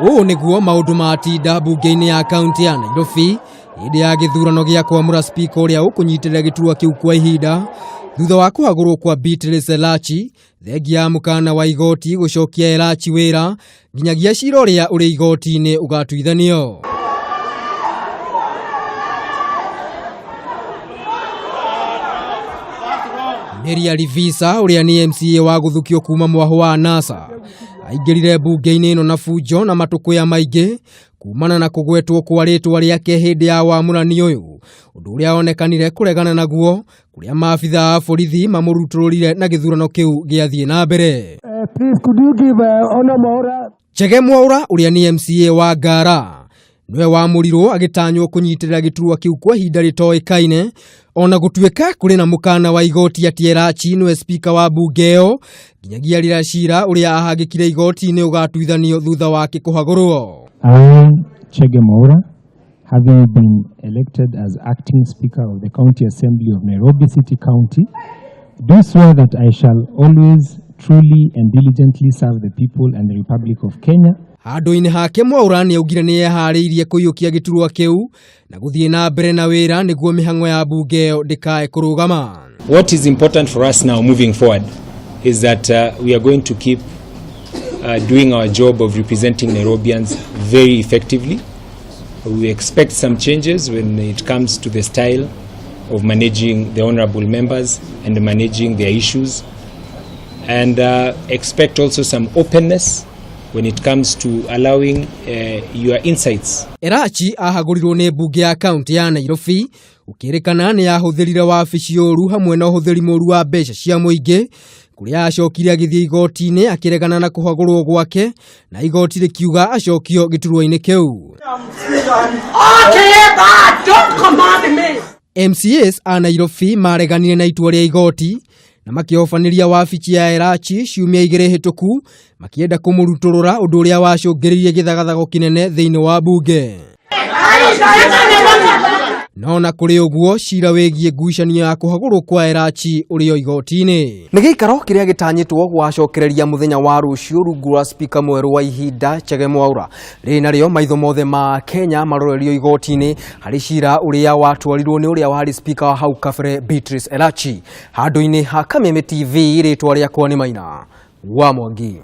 Ũũ nĩguo maũndũ matinda mbunge-inĩ ya kaunti ya Nairobi hĩndĩ ya gĩthurano gĩa kwamũra spika ũrĩa ũkũnyitĩrĩra gĩturwa kĩu kwa ihinda thutha wa kũhagũrwo kwa Beatrice Elachi, thengia ya mũkana wa igoti gũcokia Elachi wĩra nginyagia cira ũrĩa ũrĩ igoti-inĩ ũgatuithanio. Neria Livisa ũrĩa nĩ MCA wa gũthukio kuma mwahũ wa NASA aingĩrire mbunge-inĩ ĩno na bunjo na matũkũya maingĩ kumana na kũgwetwo kwa rĩtwa rĩake hĩndĩ ya wamũrani ũyũ, ũndũ ũrĩa onekanire kũregana naguo kũrĩa maabitha a borithi mamũrutũrũrire na gĩthurano kĩu gĩathiĩ na mbere. Please, could you give Honor Mwaura? Chege Mwaura ũrĩa nĩ MCA wa Ngara nĩwe wamũrirwo agĩtanywo kũnyitĩrĩra gĩturwa kĩu kwa ihinda rĩtoĩkaine, ona gũtuĩka kũrĩ na mũkana wa igoti atĩ Elachi nĩwe spika wa mbunge ĩyo nginyagia rĩrĩa cira ũrĩa ahangĩkire igoti-inĩ ũgatuithanio thutha wake kũhagũrwo. I, Chege Mwaura, having been elected as acting Speaker of the County Assembly of Nairobi City County, do swear that I shall always truly and diligently serve the people and the Republic of Kenya. Handũ-inĩ hake Mwaura nĩaugire nĩeharĩirie kũiyũkia gĩturwa kĩu na gũthiĩ na mbere na wĩra nĩguo mĩhang'o ya mbunge ĩyo ndĩkae kũrũgama. What is important for us now moving forward is that we are going to keep doing our job of representing Nairobians very effectively. We expect some changes when it comes to the style of managing the honorable members and managing their issues, and expect also some openness when it comes to allowing your insights. Elachi ahagũrirwo nĩ mbunge ya kaunti ya Nairobi ũkĩrĩkana nĩ ahũthĩrire wabici ũru hamwe na ũhũthĩri mũru wa mbeca cia mũingĩ, kũrĩa acokire agĩthiĩ igoti-inĩ akĩregana na kũhagũrwo gwake na igoti rĩkiuga acokio gĩturwa-inĩ kĩu. Okay, but don't command me. MCAs a Nairobi mareganire na itua rĩa igoti na makĩhobanĩria wabici ya Elachi ciumia igĩrĩ hĩtũku makĩenda kũmũrutũrũra, ũndũ ũrĩa wacũngĩrĩirie gĩthagathago kĩnene thĩinĩ wa mbunge. No na kũrĩ ũguo cira wĩgiĩ ngucanio ya kũhagũrwo kwa Elachi ũrĩ o igoti-inĩ. Nĩ gĩikaro kĩrĩa gĩtanyĩtwo gũgacokereria mũthenya wa rũciũ rungu rwa spika mwerũ wa ihinda Chege Mwaura. Rĩrĩ narĩo maitho mothe ma Kenya marorerio igoti-inĩ harĩ cira ũrĩa watwarirwo nĩ ũrĩa warĩ spika wa hau kabere Beatrice Elachi. Handũ-inĩ ha Kameme TV, rĩtwa rĩakwa nĩ Maina wa Mwangi.